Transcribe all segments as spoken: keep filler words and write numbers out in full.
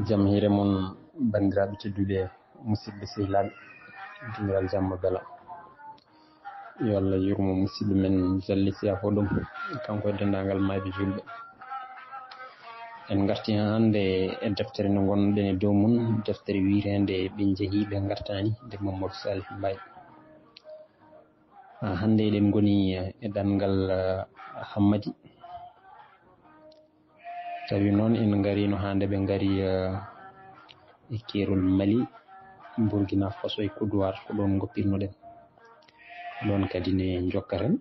Jam hiire mon, banndiraaɓe tedduɓe, musidɓe sehilaaɓe, denndiral jamma bela. Yo Allah yurmo musidɗo men Jalli Siya Hoɗum, kanko e denndaangal maayɓe juulɓe. En ngarti hannde e deftere nde ngonɗen e dow mum, deftere wiyeteende Ɓe njehi ɓe ngartaani, nde Mamadou Salih Mbaye. Ah, hannde eɗen ngoni e ɗanngal, ah, Hammadi. Tawi noon en ngariino haa nde ɓe ngari, eh, e keerol Mali, Burkina Faso e Côte d'Ivoire, ko ɗoon ngoppirnoɗen. Ɗoon kadi ne njokkaten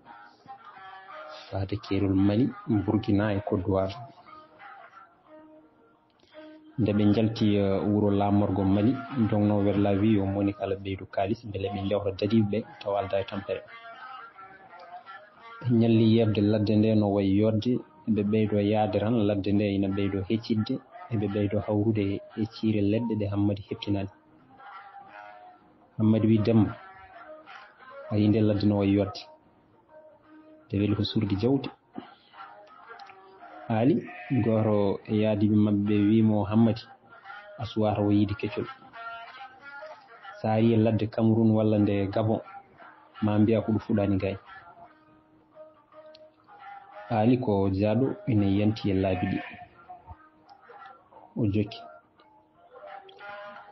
faade keerol Mali, Burkina e Côte d'Ivoire. Nde ɓe njalti, eh, wuro laamorgo Mali, Dongno Werla wi yo moni kala ɓeydu kaalis mbele ɓe njawta dadiiɓe ɓe tawa aldaa e tampere. Ɓe ñalli yeeɓde ladde nde no wayi yooɗde, eɓe ɓeydo yahde tan, ladde nde ina ɓeydo heccitde, eɓe ɓeydo hawrude e ciire leɗɗe ɗe Hammadi heɓtinaani. Hammadi wi Demba, a yii nde ladde no wayi yooɗde. Nde weli ko suurde jawdi. Aali, gooto e yaadiiɓe maɓɓe ɓe wi mo Hammadi, a suwaata o yiide keccol. So a arii e ladde Cameroun walla nde Gabon, ma mbiya ko ɗum fuɗaani gaay. Aali ko jaaɗo ina yanti e laabi ɗi. O jokki.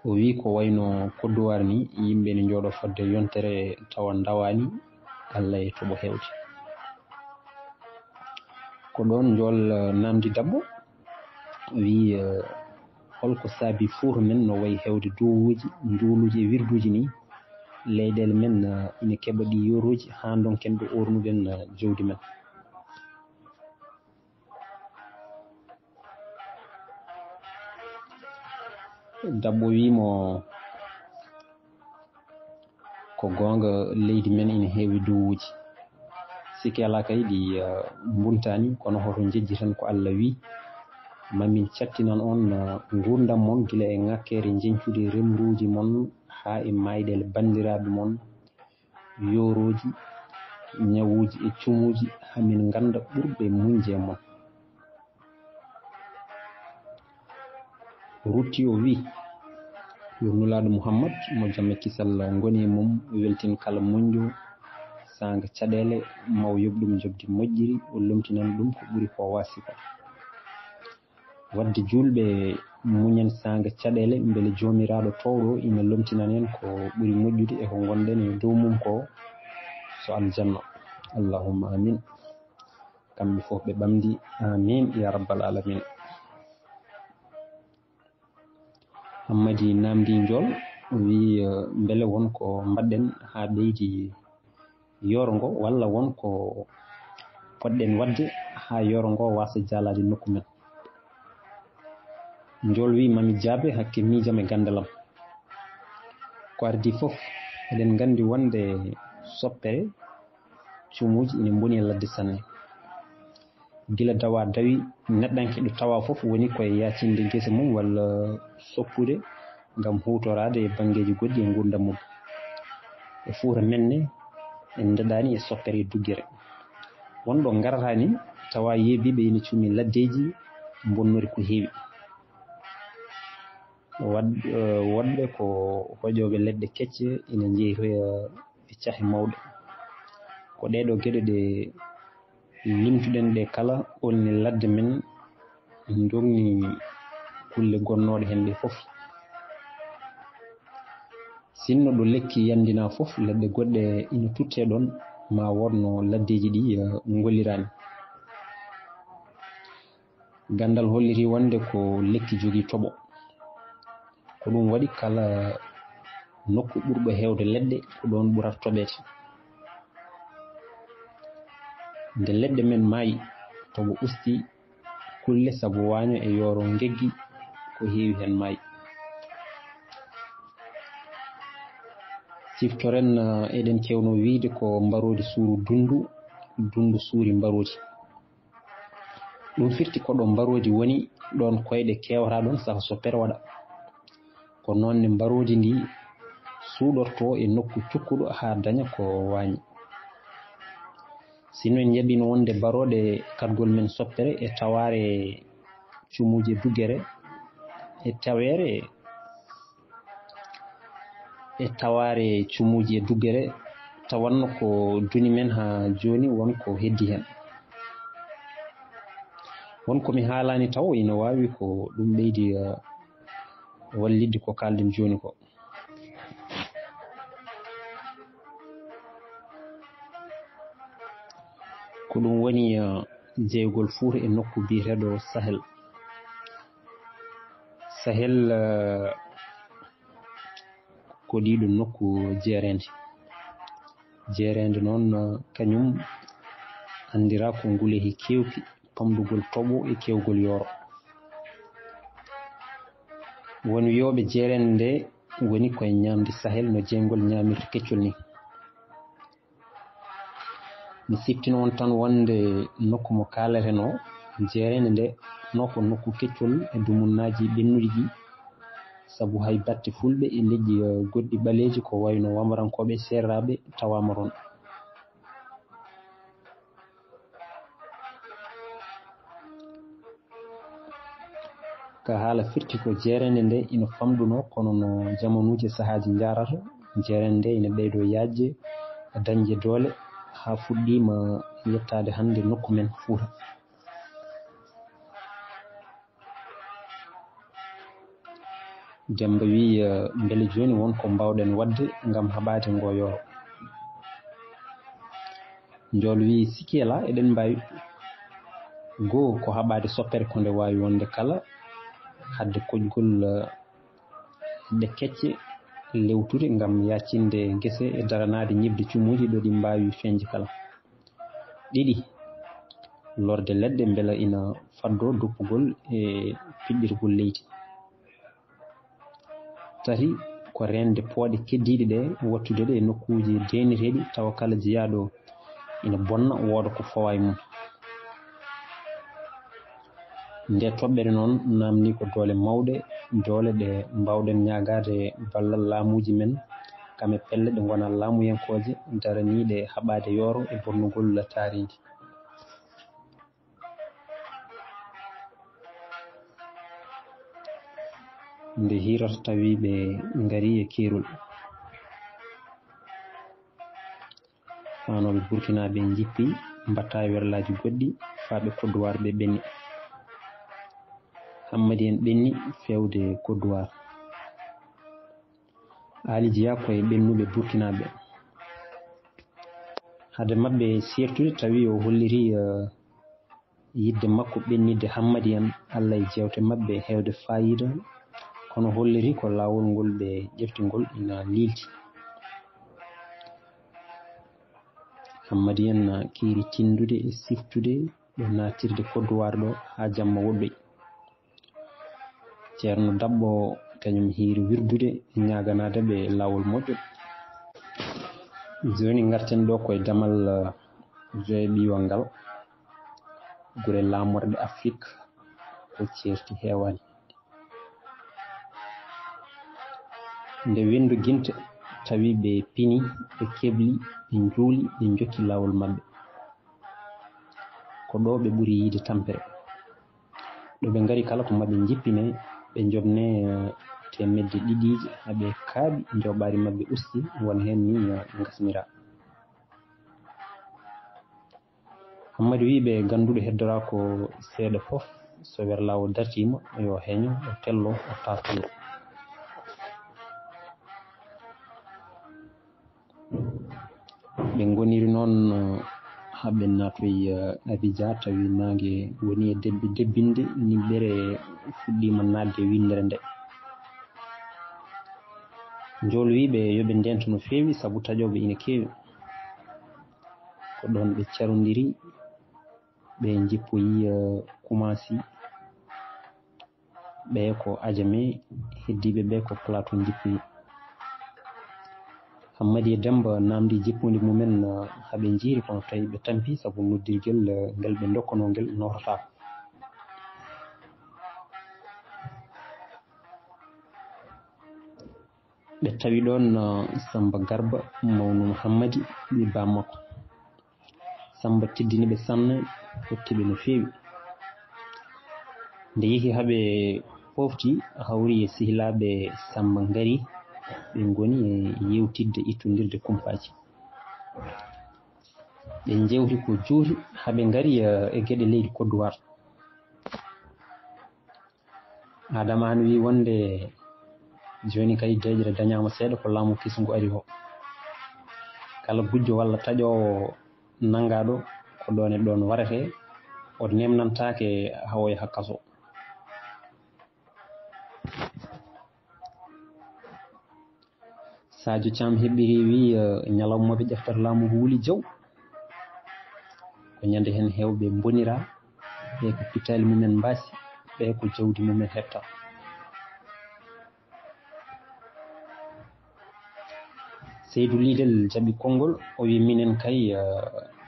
O wi ko wayno Côte d'Ivoire ni, yimɓe ne njooɗo fodde yontere tawa ndawaani, Allah e toɓo heewde. Ko ɗoon njool, eh, namdi Dabbo, o wi, eh, holko saabi Fuuta men no wayi heewde duwuuji, nduuluuji e wirduuji ni, leyɗeele men, eh, ina keɓa ɗi yoorooji haa ndonken ɗo ornuɗen, eh, jawdi men. Dabbo wi mo, ko goonga, leydi men ina heewi duwuuji. Sikke alaa kay ɗi, eh, mbuntaani, kono hoto njejjiten ko Allah wi. Ma min cattinan on, eh, nguurndam mon gila e ŋakkeere njeñcude remruuji mon haa e maayɗeele banndiraaɓe mon, yoorooji, ñawuuji e cumuuji, haa min ngannda ɓurɓe muñde e mon. Rutti o wi, yo Nulaaɗo Muhammad, mo jam e kisal ngoni e mum, weltin kala muñɗo, saanga caɗeele, ma o yoɓ ɗum njoɓdi moƴƴiri, o lomtinan ɗum ko ɓuri ko waasika. Wadde juulɓe muñen saanga caɗeele, mbele Joomiraaɗo toowɗo ina lomtinan en ko ɓuri moƴƴude e ko ngonɗen e dow mum ko, so aljanna. Allahumma amin. Kamɓe fof ɓe ɓamdi. Amin ya rabbal alamin. Hammadi namdi njool, o wi, eh, mbele won ko mbaɗɗen haa ɓeydi yooro ngo, walla won ko poɗɗen waɗde haa yooro ngo waasa jaalaade nokku men? Njool wi, mami jaabe hakke miijam e ganndal am. Ko ardii fof, eɗen nganndi wonde soppere, cumuuji ina mboni e ladde sanne. Gila dawa dawi, neɗɗanke ɗo tawa fof woni koye yaacinde gese mum walla soppude ngam huutoraade e banngeeji goɗɗi e nguurndam mum. E Fuuta men ne, en ndaɗaani e soppere e duggere. Wonɗo ngarata ni, tawa yeebiiɓe ina cumi laddeeji mbonnori ko heewi. Wad-, eh, woɗɓe ko hoƴooɓe leɗɗe kecce ina njeytoya e cahe mawɗe. Ko ɗeeɗo geɗe ɗe limtuɗen ɗe kala, olni ladde men, ndogni kulle gonnooɗe heen ɗe fof. Sinno ɗo lekki yanndina fof, leɗɗe goɗɗe ina tutte ɗoon, ma wonno laddeeji ɗi, eh, ngolliraani. Ganndal holliti wonde ko lekki jogii toɓo. Ko ɗum waɗi kala nokku ɓurɗo heewde leɗɗe, ko ɗoon ɓurata toɓeede. Nde leɗɗe men maayi, toɓo usti kulle sabu waaño e yooro ngeggi, ko heewi heen maayi. Siftoren, eh, eɗen keewno wiyde ko mbaroodi suuru dunndu, dunndu suuri mbaroodi. Ɗum firti ko ɗo mbaroodi woni, ɗoon koyɗe keewata ɗoon saka soppere waɗa. Ko noon ne mbaroodi ndi suuɗortoo e nokku cukkuɗo haa daña ko waañi. Sinno en njaɓino wonde barooɗe kaɗgol men soppere e tawaare cumuuje duggere, e taweere, e tawaare cumuuji e duggere, tawanno ko duni men haa jooni won ko heddi heen. Won ko mi haalaani taw ina waawi ko ɗum ɓeydi, eh, wallitde ko kaalɗen jooni ko. Ko ɗum woni, eh, jeygol Fuuta e nokku biyeteeɗo Sahel. Sahel, eh, ko ɗiɗo nokku jeereende. Jeereende noon, eh, kañum anndiraa ko nguleehi keewki, pamɗugol toɓo e keewgol yooro. Won wiyooɓe jeereende nde woni koye ñaamde Sahel no jeyngol ñaamirta keccol ni. Mi siftino on tan wonde nokku mo kaalatenoo, jeereende nde no ko nokku keccol e dumunnaaji ɓennuɗi ɗi, sabu hay batte fulɓe e leƴƴi, eh, goɗɗi ɓaleeji ko wayno wamarankooɓe e seeraaɓe tawaama toon. Ka haala firti ko jeereende nde ina famɗunoo, kono no jamanuuji e sahaaji njahrata, jeereende nde ina ɓeydoo yaajde, dañde doole, haa fuɗɗiima yettaade hannde nokku men Fuuta. Demmba wiyi, eh, mbele jooni won ko mbaawɗen waɗde ngam haɓaade ngoo yooro? Njool wiyi, sikke alaa, eɗen mbaawi. Goo ko haɓaade soppere ko nde waawi wonde kala, haɗde koƴgol, eh, leɗɗe kecce lewtude ngam yaacinde gese e daranaade ñebbe cumuuji ɗo ɗi mbaawi feeñde kala. Ɗiɗi, lorde leɗɗe mbela ina faddoo doppugol e piɗɗirgol leydi. Tati, ko reende pooɗe keddiiɗe ɗe, wattude ɗe e nokkuuji deenireeɗi, tawa kala jeyaaɗo ina bonna, wooda ko fawa e mum. Nde toɓɓere noon naamnii ko doole mawɗe, doole ɗe mbaawɗen ñaagaade ballal laamuuji men, kam e pelle ɗe ngonaa laamuyankooje, daraniiɗe haɓaade yooro e bonnugol taariindi. Nde hiirata tawi ɓe ngarii e keerol. Faanooɓe Burkinaaɓe njippi, mbaɗta e werlaaji goɗɗi, faa ɓe Kodduwaar ɓe ɓenni. Hammadi en ɓenni feewde Kodduwaar. Aali jeyaa ko e ɓennuɓe Burkinaaɓe. Hade maɓɓe seertude, tawi o hollirii, eh, yiɗde makko ɓennitde Hammadi en, Alla e jeewte maɓɓe heewde faayiida, kono hollirii ko laawol ngol ɓe ƴefti ngol ina liilti. Hammadi en keeri tinndude e siftude ɓe naatirde Kodduwaar ɗo haa jamma woɗɗoyi. Ceerno Daɓɓo kañum hiiri wirdude, ñaaganaade ɓe laawol moƴƴo. Jooni ngarten ɗo koye damal, eh, joye ɓiiwal ngal. Gure laamorɗe Afrik ko ceerti heewaani. Nde winndu ginte tawi ɓe pini, ɓe kebli, ɓe njuuli, ɓe njokki laawol maɓɓe. Ko ɗo ɓe ɓuri yiide tampere. Ɗo ɓe ngari kala ko maɓɓe njippine, ɓe njoɓne, eh, teemedde ɗiɗiije, haa ɓe kaaɓi, njooɓaari maɓɓe usti, won heen ni, eh, ngasmiraa. Hammadi wiyi ɓe gannduɗo heddoraa ko seeɗa fof, so werlaawo dartiima, yo heño, o tello, o taasnoo. Ɓe ngoniri noon, eh, haa ɓe naatoyi, eh, Abidjan, tawi naange woni e debbi-, debbinde, niɓɓere fuɗɗiima naatde e winndere nde. Njool wiyi ɓe yo ɓe ndento no feewi, sabu taƴooɓe ina keewi. Ko ɗoon ɓe carondiri, ɓe njippoyi, eh, Kumasi. Ɓe ko Ajami, heddiiɓe ɓe ko Plateau njippoyi. Hammadi e Demmba naamndi jippude mumen, eh, haa ɓe njiiri, kono tawi ɓe tampi sabu noddirgel, eh, ngel ɓe ndokkanoo ngel noototaako. Ɓe tawi ɗoon, eh, Samba Garba, mawnu Hammadi, ɓii bammakko. Samba teddini ɓe sanne, fotti ɓe no feewi. Nde yehi haa ɓe Pofti hawri e sehilaaɓe Sammba Ngari, ɓe ngoni e yewtidde ittondirde kumpaaji. Ɓe njewti ko juuti haa ɓe ngari, eh, e geɗe leydi Côte d'Ivoire. Adama Aan wi wonde jooni kay deeƴre dañaama seeɗa ko laamu kesu ngu ari o. Kala gujjo walla taƴoowo nanngaɗo ko ɗoon e ɗoon warete, o nemnantaake haa o yaha kaso. Sadio Thiam heɓɓiri wi, eh, ñalawma ɓe ƴeftata laamu ngu wuli jaw. Ko ñande heen heewɓe mbonira, ɓe ko pittaali mumen mbaasi, ɓe ko jawdi mumen hetta. Seydou Lidel jaɓi konngol, o wi minen kay, eh,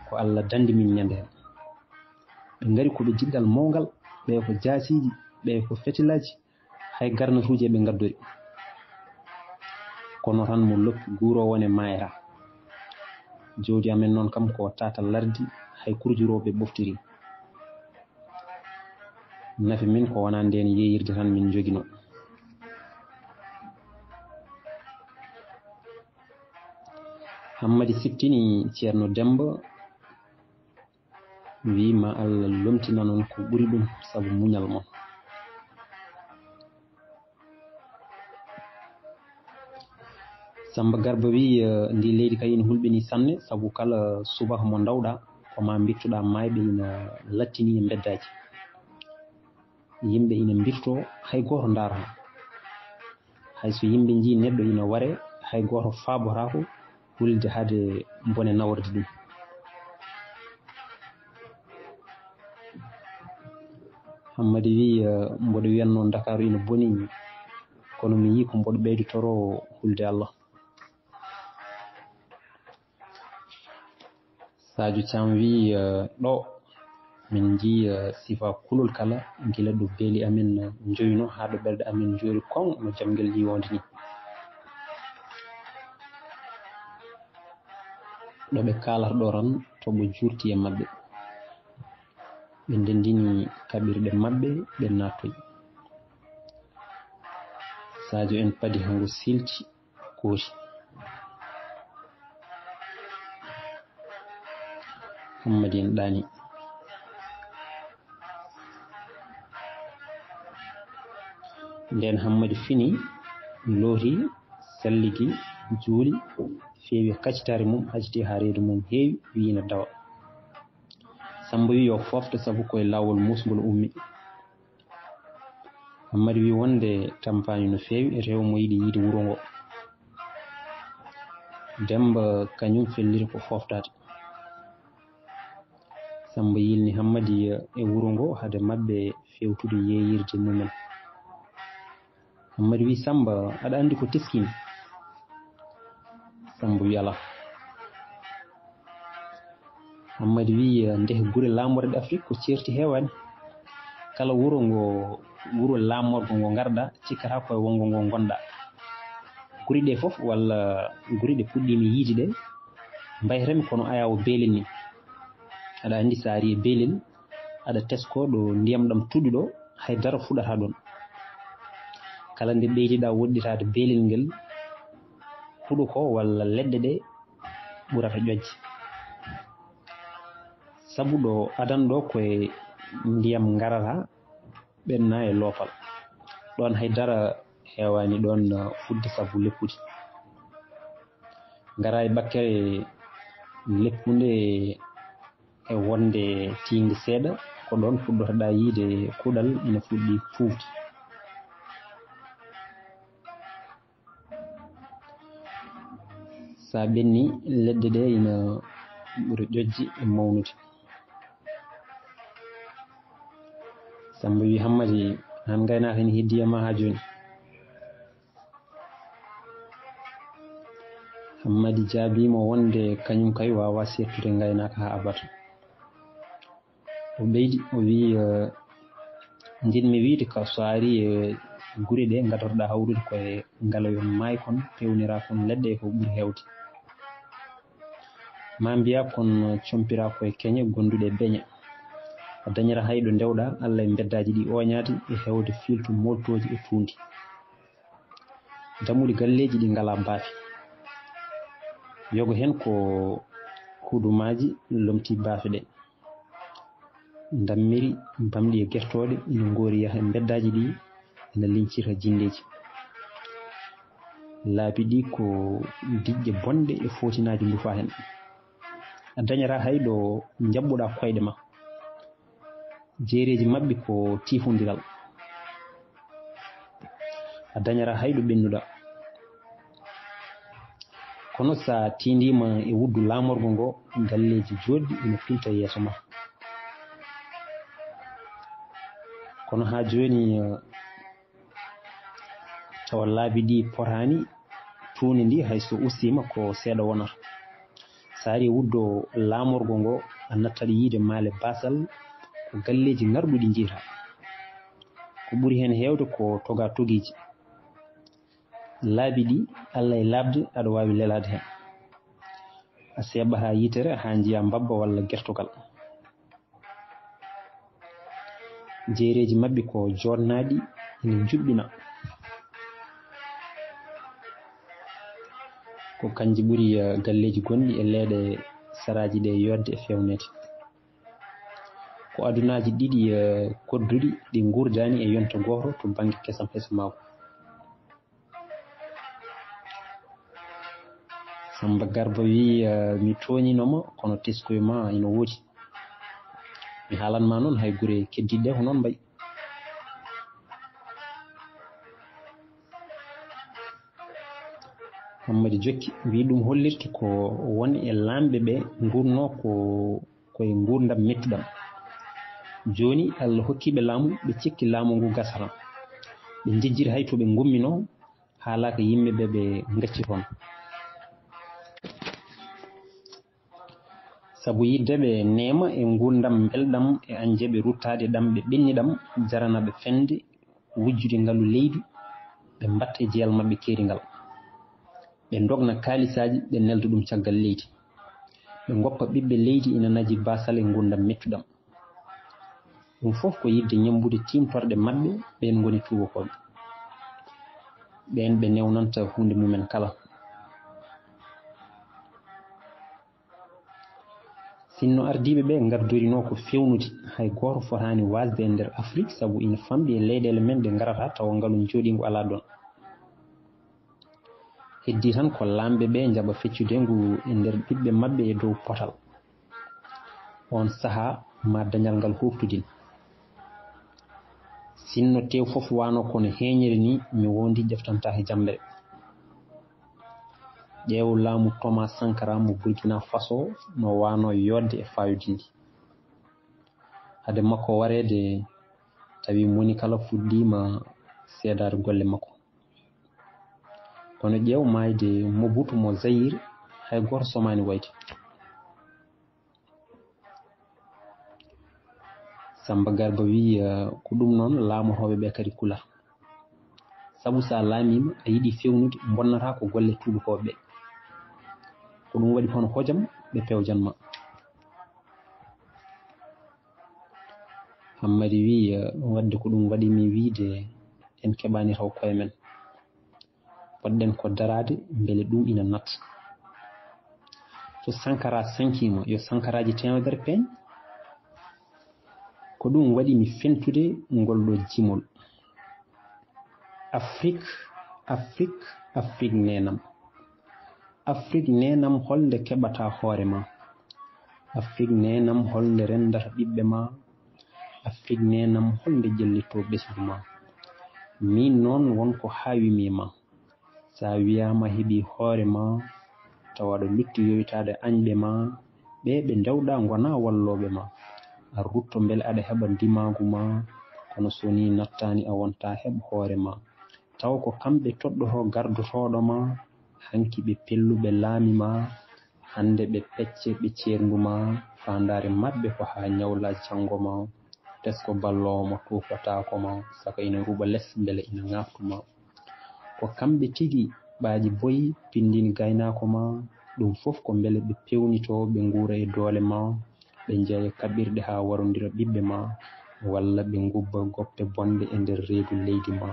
ko Allah dandi min ñande heen. Ɓe ngari ko ɓe jiɗgal mawngal, ɓe ko jaasiiji, ɓe ko fetilaaji, hay garnatuuje ɓe ngaddori. Kono tan mo loppi guuroowo ne maayra. Jawdi amen noon kam ko tata lardi, hay kurjurooɓe ɓoftiri. Nafi min ko wonaa ndeen yeeyirde tan min njogino. Hammadi siftini Ceerno Demmba, wi ma Allah lomtinan on ko ɓuri ɗum sabu muñal mon. Sammba Garba wi, eh, ndi leydi kay ina hulɓini sanne, sabu kala subaka mo ndawɗa ko ma mbittuɗa maayɓe ina lattini e mbeddaaji. Yimɓe ina mbirto, hay gooto ndaara. Hay so yimɓe njii neɗɗo ina ware, hay gooto faabotaako hulde hade bone naworde ɗum. Hammadi wi, eh, mboɗo wiyatno Ndakaaru ina boni, kono mi yii ko mboɗo ɓeydi toro hulde Allah. Sadio Thiam wi, eh, ɗo min njii, eh, sifa kulol kala, gila ɗo beeli amin njoyno haa ɗo ɓerɗe amin njoori kon no jamngel ƴiwoonde ni. Ɗo ɓe kaalata ɗo tan, to ɓe juurti e maɓɓe. Ɓe ndenndini kaɓirɗe maɓɓe, ɓe naattoyi. Sadio en padi hango silti kooti. Hammadi en ɗaani. Nden Hammadi fini, looti, salligi, juuli, feewi kaccitaare mum, hajiti haa reedu mum heewi, wiyi na dawa. Sammba wi yo foofto sabu koye laawol muusngol ummi. Hammadi wi wonde tampaani no feewi, rewo mo yiɗi yiide wuro ngo. Demmba kañum felliti ko fooftaade. Sammba yilni Hammadi e wuro ngo hade maɓɓe fewtude yeeyirde mumen. Hammadi wi Sammba, aɗa anndi ko teskimi? Sammba wi alaa. Hammadi wi, eh, nde gure laamorɗe Afrik ko ceerti heewaani. Kala wuro ngo, wuro laamorgo ngo ngarɗa, cikkata ko e wonngo ngo ngonɗa. Guri ɗe fof walla guri ɗe puɗɗimi yiide ɗe, mbaytami kono ayaawo beelel ni. Aɗa anndi so a ari e beelel, aɗa tesko ɗo ndiyam ɗam tuɗi ɗo, hay dara fuɗata ɗon. Kala nde ɓeydiɗa woɗɗitaade beelel ngel, huɗo ko walla leɗɗe ɗe ɓurata ƴoƴde. Sabu ɗo adan ɗo koye ndiyam ngarata ɓenna e loopal. Ɗon hay dara heewaani ɗon fudde sabu leppude. Ngara e ɓakkere leppunde e wonde tiiɗnde seeɗa, ko ɗon puɗɗotoɗaa yiide kuɗal ina fuɗɗi fuufde. So a ɓenni, leɗɗe ɗe ina ɓuri ƴoƴde e mawnude. Sammba wi, Hammadi, aan ngaynaaka ina heddii e ma haa jooni? Hammadi jaabii mo wonde kañum kay waawaa seettude ngaynaaka haa abada. O ɓeydi, o wiyi, eh, njiɗmi wiyde ka so a ari e gure ɗe ngadorɗaa hawrude ko e ngalayon maay kon, pewnira kon leɗɗe e ko ɓuri heewde. Maa mbiyaa kon compira ko e keñe gonduɗe e beñe. A dañataa hay ɗo ndewɗaa Allah e mbeddaaji ɗi ooñaade e heewde fiilto moltooji e tuundi. Dammuɗi galleeji ɗi ngalaa baafe. Yogo heen ko kuudumaaji lomtii baafe ɗe. Ndammiri bamɗi e gertooɗe ina ngoori yaha e mbeddaaji ɗi, ina liñcita jinndeeji. Laabi ɗi ko diƴƴe bonɗe e footinaaji ndufaa heen. A dañataa hay ɗo njaɓɓuɗaa koyɗe ma. Jeereeji maɓɓe ko tiifondiral. A dañataa hay ɗo ɓennuɗaa. Kono so a tiindiima e wuddu laamorgo ngo, galleeji jooɗɗi ina pinta yeeso ma. Kono haa jooni, eh, tawa laabi ɗi potaani, tuundi ndi hay so ustiima ko seeɗa wonata. So a arii wuddu laamorgo ngo, a nattat yiide maale baasal, ko galleeji ŋarɗuɗi njiyataa. Ko ɓuri heen heewde ko togaa togiiji. Laabi ɗi, Allah e laaɓde, aɗa waawi lelaade heen. A seeɓataa yitere haa njiyaa mbabba walla gertogal. Jeereeji maɓɓe ko jooɗnaaɗi, ina njuɓɓina. Ko kanji ɓuri, eh, galleeji gonɗi e leeɗe saraaji ɗe yooɗde e feewneede. Ko adunaaji ɗiɗi, eh, koɗduɗi, ɗi nguurdaani e yonta gooto to bannge kesam hesamaagu. Samba Garba wi, eh, mi tooñiino ma, kono teskoy ma ina woodi. Mi haalan ma noon, hay gure keddiiɗe ɗe ko noon mbayi. Hammadi jokki, wi ɗum hollirta ko won e laamɓe ɓe nguurno ko, ko e nguurndam mettuɗam. Jooni Allah hokki ɓe laamu, ɓe cikki laamu ngu gasata. Ɓe njejjiri hay to ɓe ngumminoo, haalaaka yimɓe ɓe ɓe ngacci toon. Sabu yiɗde ɓe neema e nguurndam mbelɗam e añde ɓe ruttaade ɗam ɓe ɓenni ɗam, jarana ɓe fende wujjude ngalu leydi, ɓe mbatta e jeyal maɓɓe keeringal. Ɓe ndogna kaalisaaji, ɓe nelda ɗum caggal leydi. Ɓe ngoppa ɓiɓɓe leydi ina naji baasal e nguurndam mettuɗam. Ɗum fof ko yiɗde ñemmbude tiimtorɗe maɓɓe, ɓeen ngoni tuubakooɓe. Ɓeen ɓe newnanta huunde mumen kala. Sinno ardiiɓe ɓe ngardorinoo ko feewnude, hay gooto fotaani waasde e nder Afrik, sabu ina famɗi e leyɗeele men ɗe ngarata tawa ngalu njooɗiingu alaa ɗoon. Heddii tan ko laamɓe ɓe njaɓa feccude ngu e nder ɓiɓɓe maɓɓe e dow potal. Oon sahaa ma dañal ngal huuftodin. Sinno tew fof waano kono heeñere ni, mi wondi ƴeftantaa he jammbere. Ƴeew laamu Thomas Sankara mo Burkina Faso no waano yodde e fayodinde. Hade makko wareede, tawi moni kala fuɗɗiima seedaade golle makko. Kono ƴeew maayde Mobutu mo Zaïre, hay gooto somaani wayde. Samba Garba wi, eh, ko ɗum noon laamotooɓe ɓe kadi kulata. Sabu so a laamiima, a yiɗi fewnude, mbonnataa ko golle tuubakooɓe ɓe. Ko ɗum waɗi hono hojam ɓe pewjan ma. Hammadi wi, eh, ɗum waɗde ko ɗum waɗi mi wiide en keɓaani taw koye men. Waɗɗen ko daraade mbele ɗum ina natta. So Sankara sankiima, yo Sankaraaji teemedere peeñ. Ko ɗum waɗi mi fentude ngol ɗo jimol. Afrik, Afrik, Afrik neenam. Afrik neenam, holnde keɓata hoore ma? Afrik neenam, holnde renndata ɓiɓɓe ma? Afrik neenam, holnde ƴellitto ɓesngu ma? Miin noon won ko haawi mi e ma. So a wiyaama heɓi hoore ma, tawa aɗa lutti yowitaade añɓe ma, ɓe ɓe ndewɗa ngonaa wallooɓe ma. A rutto mbele aɗa heɓa ndimaagu ma, kono so nii nattaani a wontaa heɓ hoore ma. Taw ko kamɓe toɗɗotoo gardotooɗo ma, hanki ɓe pelluɓe laami ma, hannde ɓe pecce ɓe ceerndu ma, faandaare maɓɓe ko haa ñawla janngo ma, tesko balloowo mo tuufataako ma, saka ina ruɓa les mbele ina ŋaaftu ma. Ko kamɓe tigi ɓaaji boyi pinndini gaynaako ma, ɗum fof ko mbele ɓe peewnitoo ɓe nguura e doole ma, Ɓe njeeya kaɓirɗe haa warondira ɓiɓɓe ma, walla ɓe ngubba goppe bonɗe e nder reedu leydi ma.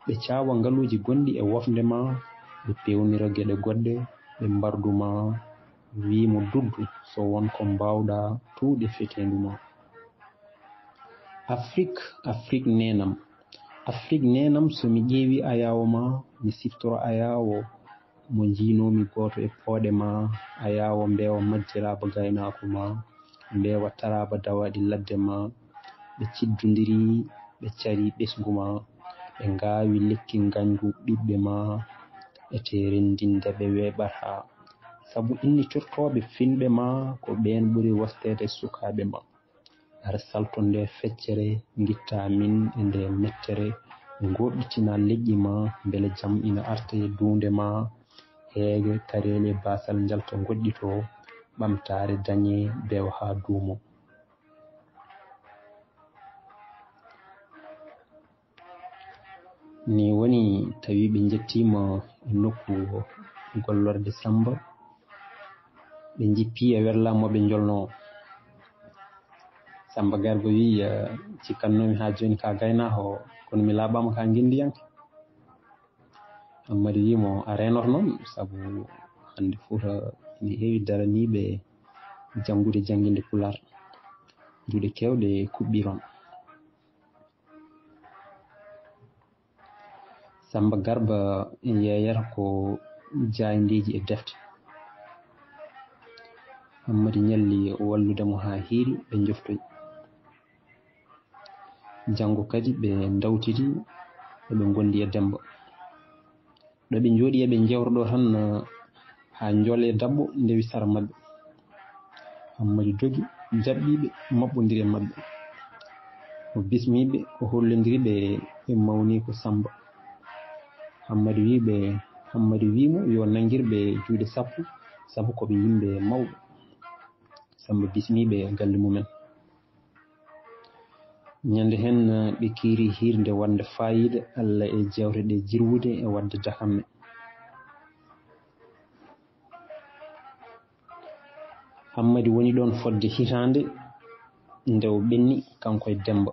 Ɓe caawa ngaluuji gonɗi e wofnde ma, ɓe peewnira geɗe goɗɗe, ɓe mbardu ma, wii mo duddu so won ko mbaawɗa tuuɗe feteendu ma. Afrik, Afrik neenam. Afrik neenam, so mi ƴeewi ayaawo ma, mi siftoro ayaawo mo njiinoomi gooto e pooɗe ma, ayaawo mbeewa majjiraaɓe gaynaaku ma, mbeewa taraaɓe dawaaɗi ladde ma, ɓe ciddondiri, ɓe cari ɓesngu ma, ɓe ngaawi lekki ngañgu ɓiɓɓe ma, ete renndinde ɓe weeɓata. Sabu innitirtooɓe finɓe ma, ko ɓeen ɓuri wosteede sukaaɓe ma. Ar salto nde feccere, ngittaa min e nde mettere, ngooɓitina leƴƴi ma, mbele jam ina arta e duunde ma, heege, kareeli e baasal njalta ngoɗɗito, ɓamtaare dañee, bewa haa duumo. Ni woni tawi ɓe njettiima e nokku gollorde Samba, ɓe njippi e werla mo ɓe njolno. Samba Garba wi, eh, "Cikkannoomi haa jooni ka gaynaaho, kono mi laaɓaama ka ngenndiyanke." Hammadi wi mo, "A reenor noon, sabu hannde Fuuta ina heewi daraniiɓe janngude jannginde Pulaar. Duuɗe keewɗe kuɓɓiron." Samba Garba yeeyata ko jaayndeeji e defte. Hammadi ñalli wallude mo haa hiiri, ɓe njoftoyi. Janngo kadi ɓe ndawtidi, eɓe ngondi e Demba. Ɗo ɓe njooɗi eɓe njewta ɗo tan, haa njoole dabbo ndewi sara maɓɓe. Hammadi dogi, jaɓɓi ɓe, maɓɓondiri e maɓɓe. O bismii ɓe, o hollondiri ɓe e mawniiko Samba. Hammadi wii ɓe, Hammadi wii mo yo nanngir ɓe juuɗe sappo, sabu ko ɓe yimɓe mawɓe. Samba bismii ɓe galle mumen. Ñande heen, ɓe kiiri hiirde waɗde faayiida Allah e jeewte ɗe jirwude e waɗde dakamme. Hammadi woni ɗoon fodde hitaande nde o ɓenni, kanko e Demba.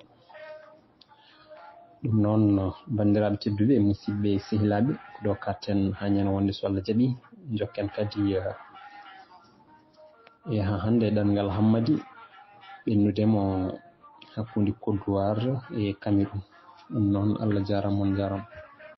Ɗum noon, banndiraaɓe tedduɓe, musidɓe e sehilaaɓe, ko ɗo katten haa ñande wonde so Allah jaɓi. Njokken kadi, eh, e haa hannde ɗanngal Hammadi ɓennude mo hakkunde Côte d'Ivoire e Cameroun. Ɗum noon, Allah jaaraama, on njaaraama.